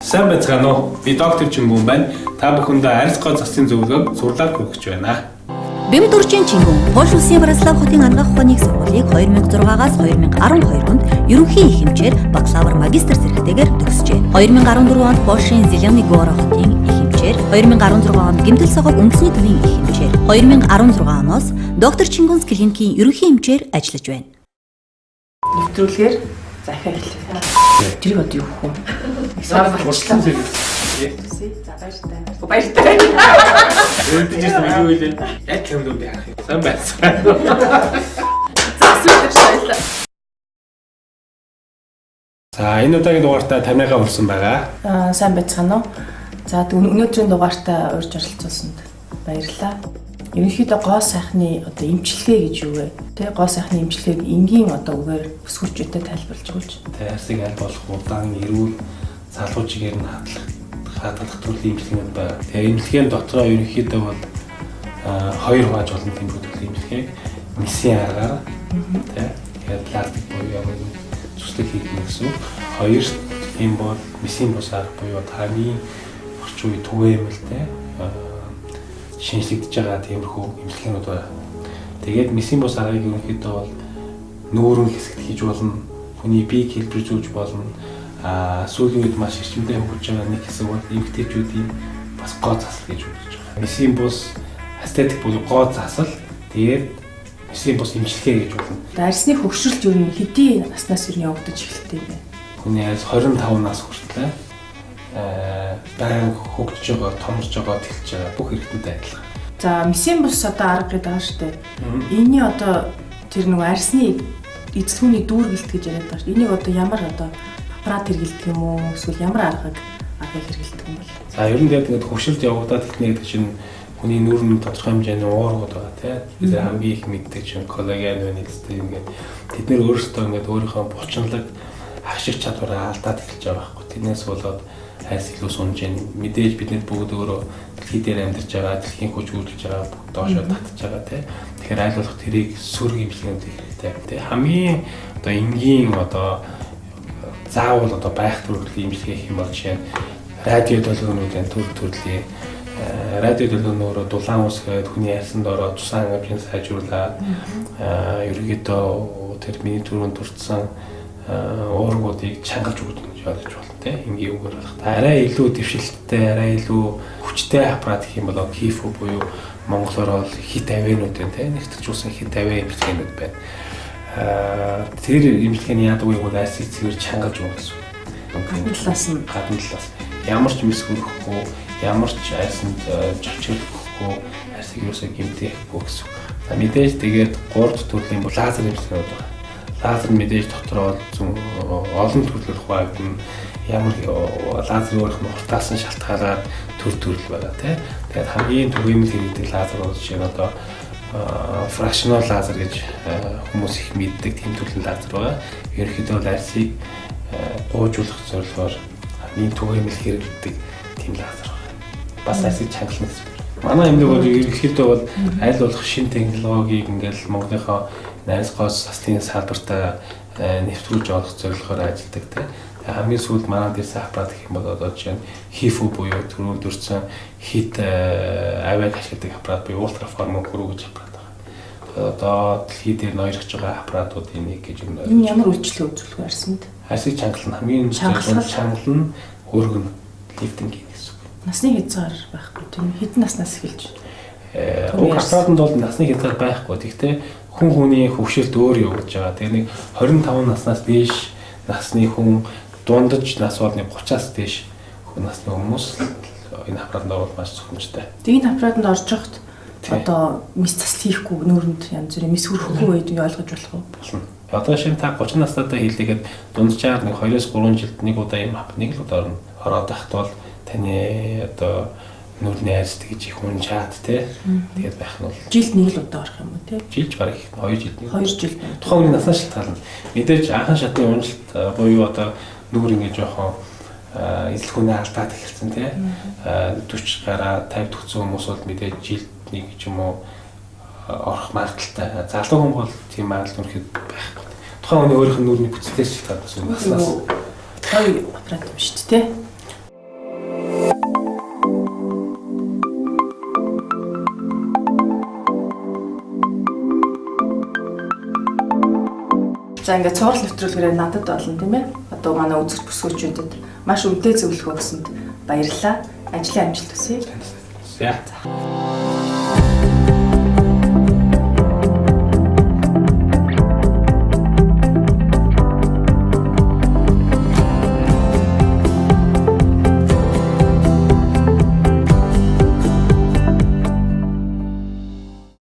Сайн байцгаана уу? Би доктор Чингүн байна. Та бүхэндээ арьс гоо заслын зөвлөгөөг сурлаар хүргэж байна. Бямд Үржин Чингүн Польш улсын Вроцлав хотын анагаах ухааны их сургуулийг 2006-аас 2012 онд ерөнхий их эмчээр бакалавр магистр зэрэгтэйгээр төгсжээ. 2014 онд Польшийн Зеленый Гора хотын их эмчээр, 2016 онд Гэмтэл согог үндэсний төвийн их эмчээр, 2016 оноос доктор Чингүнс клиникийн ерөнхий эмчээр ажиллаж байна. Нэвтрүүлгээр захиа эхлэв. Тэрийг одоо юу хөө? Сар болчихлоо. За, баяртай. Баяртай. Өвдөж ирсэн юу вэ? Яг юм дүнд харах юм. Сайн байцгаана уу? За, сүүлдэр соёлоо. За, энэ удаагийн дугаартаа Тамигаа урьсан байгаа. Аа, сайн байцгаана уу? За, өнөөдрийн дугаартаа урьж оролцуулсанд баярлалаа. Ерөнхийдөө гоо сайхны одоо эмчилгээ гэж юу вэ? Тэ, гоо сайхны эмчилгээг энгийн одоо үгээр өсгүүчүүдэд тайлбарлаж өгөөч. Тэ, арьсыг аль болох удаан эрүүл залуу чигээр нь хадгалах төрлийн эмчилгээнүүд байна. Тэгээ эмчилгээний дотроо ерөнхийдөө бол хоёр хувааж болно тийм төрлийн эмчилгээг мисийн аргаар, тэ, тэгээд пластик буюу ямар нэгэн зүслэг хийх нь гэсэн. Хоёр тийм бол мисийн бус арга буюу таны орчин үе түгээмэлтэй шинжлэгдэж байгаа тиймэрхүү эмчилгээнүүд байна. Тэгээд мисийн бус аргыг ерөнхийдөө бол нүүрэн хэсэгт хийж болно, хүний биеийг хэлбэрзүүлж болно. А сүүлийн үед маш эрчимтэй хөгжиж байгаа нэг хэсэг бол эмэгтэйчүүдийн бас гоо засал гэж үзэж байгаа. Мисийн бус эстетик буюу гоо засал, тэгээд мисийн бус эмчилгээ гэж болно. Арьсны хөгшрөлт ер нь хэдий наснаас ер нь явагдаж эхэлдэг юм бэ? Хүний арьс 25 нас хүртэл байнга хөгжиж байгаа, томорж байгаа, тэлж байгаа бүх эрхтэд адилхан. За, мисийн бус одоо арга гэдэг байгаа шүү дээ. Энийний одоо тэр нөгөө арьсны эзлэхүүний дүүргэлт гэж яриад байгаа шүү дээ. Энийг одоо ямар одоо аппарат хэрэглэдэг юм уу? Эсвэл ямар аргыг хэрэглэдэг юм бол? За, ер нь тэгээд ингээд хөвшилт явагдаад эхэлнэ гэдэг чинь хүний нүүрний тодорхой хэмжээний уургууд байгаа, тий. Бид хамгийн их мэддэг чинь коллаген байна гэдэг, ингээд тэд нэр өөрсдөө ингээд өөрийнхөө булчинлаг ашиг чадвараа алдаад эхэлж байгаа байхгүй. Тэрнээс болоод айс илүү сунж яах. Мэдээж бид бүгд өөрөө дэлхий дээр амьдарч байгаа, дэлхийн хүч үйлдэж байгаа, бүгд доошоо татж байгаа, тий. Тэгэхээр аль болох тэрийг сөрөг имчилгээнд хийх хэрэгтэй. Тий. Хамгийн одоо энгийн одоо заавал одоо байх төрлийн имчилгээ гэх юм бол жишээ нь радио долгионуудын төр төрлийн радио долгионоороо дулаан үсгээд, хүний арьсанд ороод, цусан хангамжийг сайжруулад, ерөнхийдөө тэр миний түрүүнд дурдсан уургуудыг чангалж өгдөг гэж ойлгож байна, тийм, энгийн үгээр болох. Арай илүү дэвшилттэй, арай илүү хүчтэй аппарат гэх юм бол HIFU буюу монголоор бол хит авианууд байна, тийм, нэгтгэж хит авиа эмчилгээнүүд байна. Тэр эмчилгээний яадаг вэ гэвэл арьсыг цэвэр чангалж өгнө гэсэн үг. Гадна талаас нь гадна талаас ямар ч мэс хөрөхгүй, ямар ч арьсанд чавчрал өгөхгүй, арьсыг юусоо гэмтээхгүй гэсэн үг. За, мэдээж тэгээд гурав дахь төрлийн лазер эмчилгээнүүд байна. Лазер мэдээж дотроо зүүн олон төрлөөр хуваагдана. Ямар лазер өөрөх нь хуртаасан шалтгаалаад төр төрөл байгаа, тий. Тэгээд хамгийн түгээмэл хэрэглэдэг лазер бол жишээ нь одоо фракшнал лазер гэж хүмүүс их мэддэг тийм төрлийн лазер байгаа. Ерөнхийдөө бол арьсыг гуужуулах зорилгоор хамгийн түгээмэл хэрэглэдэг тийм лазер байна. Бас арьсыг чангална гэсэн үг. Манай эмнэлэг бол ерөнхийдөө бол аль болох шинэ технологиг ингээл Монголынхоо найс гоос заслын салбартаа нэвтрүүлж олох зорилгоор ажилладаг, тий. Хамгийн сүүлд манай дэрсэн аппарат гэх юм бол одоо жишээ нь HIFU буюу түрүүнд дурдсан хит авиаг ашигладаг аппарат буюу ультраформ гүрүү гэж аппарат байгаа. Одоо дэлхий дээр ноёрхож байгаа аппаратуудын нэг гэж юм. Энэ ямар үйлчлэг үзүүлэх вэ арьсанд? Арьсыг чангална. Хамгийн чангална, өргөнө, лифтинг гэх гэсэн үг. Насны хязгаар байхгүй тийм үү? Хэдэн наснаас эхэлж? Уг аппаратанд бол насны хязгаар байхгүй. Тэгэхдээ хүн хүний хөвшилт өөр явагдаж байгаа. Тэгээ нэг 25 наснаас дээш насны хүн, дундаж нас бол нэг 30-аас дээш насны хүмүүс энэ аппаратанд орвол маш зохимжтой. Тэгээ энэ аппаратанд орж явахад одоо мис засал хийхгүй, нүүрэнд янз бүрийн мис хөрөхгүй байдгийг ойлгож болох уу? Болно. Одоо шинэ та 30 настайдаа хийлээгээд дунджаар нэг 2-3 жилд нэг удаа юм нэг л удаа ороод байхад бол таны одоо нүүрний арьс тэгж их унжаад, тий. Тэгээд байх нь бол жилд нэг л удаа орох юм уу, тий? Жилж бараг их 2 жилд нэг. 2 жил. Тухайн хүний наснаас шалтгаална. Мэдээж анхан шатны унжилт буюу одоо нүүр ингэ жоохон эзлэхүүнээ алдаад эхэлсэн, тий. 40 гараа 50 төгсөн хүмүүс бол мэдээж жилд нэг ч юм уу орох магадлалтай. Залуу хүн бол тийм магадлал үнэхээр байхгүй. Тухайн хүний өөрийнх нь нүүрний бүтцээс шалтгаална. Наснаас гоё аппарат юм шүү дээ, тий. За, ингээд цуврал нэвтрүүлгээрээ надад болно, тийм ээ. Одоо манай үзэгч бүсгүүчүүдэд маш үнэтэй зөвлөгөө өгсөнд баярлалаа. Ажлын амжилт хүсье. За.